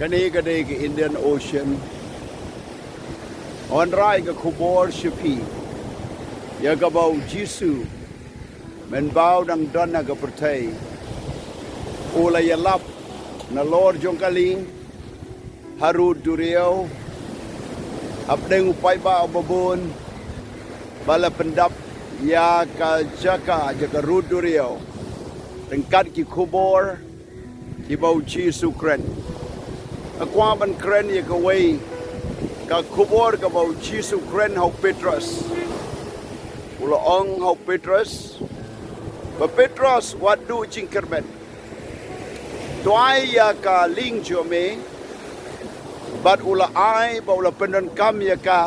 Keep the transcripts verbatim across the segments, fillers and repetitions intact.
Kane ka dei ka Indian Ocean. Wanrah ka khubor sha phi ïa kaba u Jisu mynba u dang don ha ka pyrthei u la ïalap nalor jong ka lieng, harud duriaw, hapdeng u paidbah uba bun, ba la pyndap ïa ka jaka, jaka rud duriaw ryngkat ki khubor kiba u Jisu u kren. Nga kwah ban kren ïa kawei ka khubor kaba u Jisu u kren ha u Petros. U la ong ha u Petros, ba Petros, wat duh jingkyrmen, duwai ïa ka lieng jong me. Bad u la ai, bad u la pyndonkam ïa ka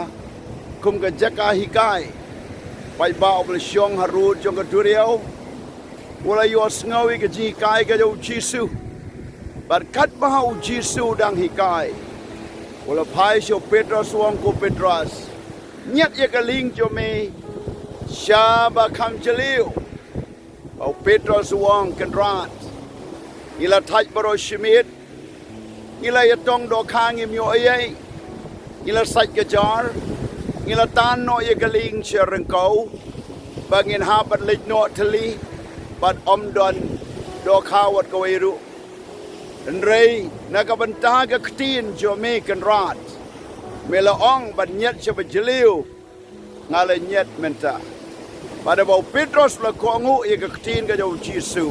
kum ka jaka hikai. Paidbah uba la shong harud jong ka duriaw u la ïohsngew ïa ka jinghikai ka jong u Jisu. Bad katba u Jisu u dang hikai, u la phai sha u Petros, u ong, ko Petros, ñiad ïa ka lieng jong me sha ba kham jylliew. Bad u Petros u ong, Kynrad, ngi la thait baroh shi miet, ngi la ïatong dohkha, ngim ïoh ei ei. Ngi la sait ka jar, ngi la tan noh ïa ka lieng sha ryngkew, ba ngin hap ban leit noh thylli, bad ym don dohkha wat kawei ruh. Hynrei na ka bynta ka ktien jong me, Kynrad, me la ong ban ñiad sha ba jylliew, nga la ñiad mynta. Bad haba u Petros u la kohnguh ïa ka ktien ka jong u Jisu,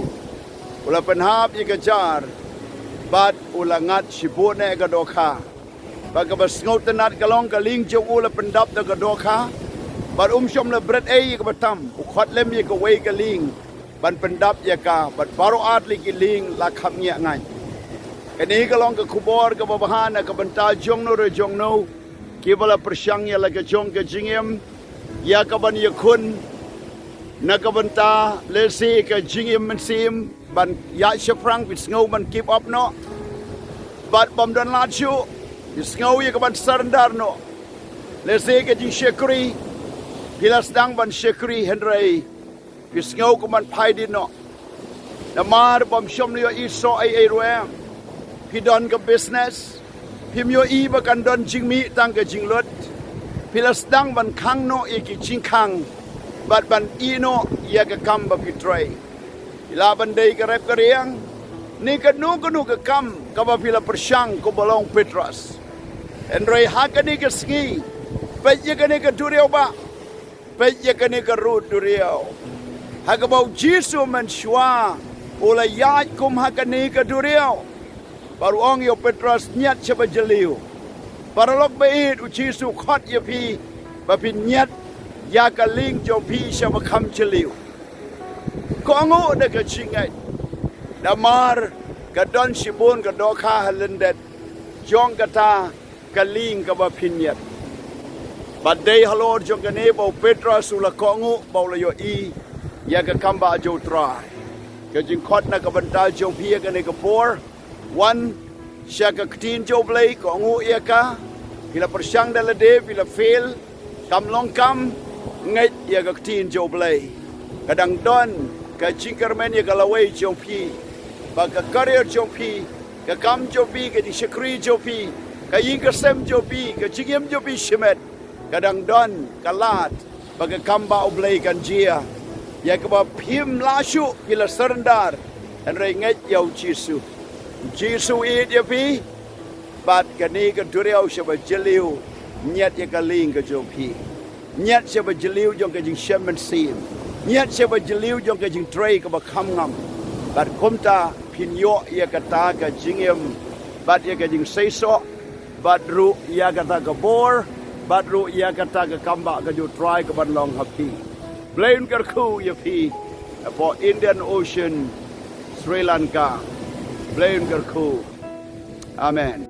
u la pynhap ïa ka jar, bad u la ngat shibun eh ka dohkha. Bad kaba sngewtynnat ka long, ka lieng jong u la pyndap da ka dohkha, bad um shym la bret ei ïa kaba tam. U khot lem ïa kawei ka lieng ban pyndap ïa ka, bad baroh artylli ki lieng la khapngiah ngaiñ. Kane ka long ka khubor kaba bha na ka bynta jongno re jongno kiba la pyrshang ïa la ka jong ka jingim, ïa kaban ïakhun na ka bynta lehse ka jingim mynsiem, ban ïaid shaphrang, phi sngew ban give up noh. Bad bym don lad shuh, phi sngew ïa kaban surrender noh. Lehse ka jingshakri, phi la sdang ban shakri, hynrei phi sngew kum ban phai dien noh. Namar bym shym la ïohi soh ei ei ruh em. Phi don ka business, phim ïohi ba kan don jingmih, tang ka jinglut. Phi la sdang ban khang noh ïa ki jingkhang, bad ban ïeh noh ïa ka kam ba phi trei. Phi lah ban dei ka rep ka riang, ne kano kano ka kam kaba phi la pyrshang, kumba la ong u Petros. Hynrei ha kane ka sngi, peit ïa kane ka duriaw bah, peit ïa kane ka rud duriaw. Ha kaba u Jisu mynshuwa u la ïaid kum ha kane ka duriaw, bad u ong ïa u Petros, ñiad sha ba jylliew. Paralok ba ïeit, u Jisu u khot ïa phi ba phin ñiad ïa ka lieng jong phi sha ba kham jylliew. Kohnguh da ka jingngeit, namar ka don shibun ka dohkha ha lyndet jong kata ka lieng kaba phin ñiad. Bad dei halor jong kane ba u Petros u la kohnguh, ba u la ïohi ïa ka kam bah jong u Trai. Ka jingkhot na ka bynta jong phi ïa kane ka por, wan sha ka ktien jong u Blei, kohnguh ïa ka. Phi la pyrshang da lade, phi la fail, kam long kam, ngeit ïa ka ktien jong u Blei. Ka dang don ka jingkyrmen ïa ka lawei jong phi, ba ka career jong phi, ka kam jong phi, ka jingshakri jong phi, ka ïing ka sem jong phi, ka jingim jong phi shimet, ka dang don ka lad ba ka kam bah u Blei kan jia. Ïa kaba phim lah shuh phi la surrender, hynrei ngeit ïa u Jisu. U Jisu u ïeit ïa phi. Bad kane ka duriaw sha ba jylliew, ñiad ïa ka lieng ka jong phi. Ñiad sha ba jylliew jong ka jingshem mynsiem. Ñiad sha ba jylliew jong ka jingtrei kaba kham ngam. Bad kumta phin ïoh ïa kata ka jingim, bad ïa ka jingseisoh, bad ruh ïa kata ka bor, bad ruh ïa kata ka kam bah ka jong u Trai kaban long ha phi. Blei un kyrkhu ïa phi, hapoh Indian Ocean, Sri Lanka. Blei un kyrkhu. Amen.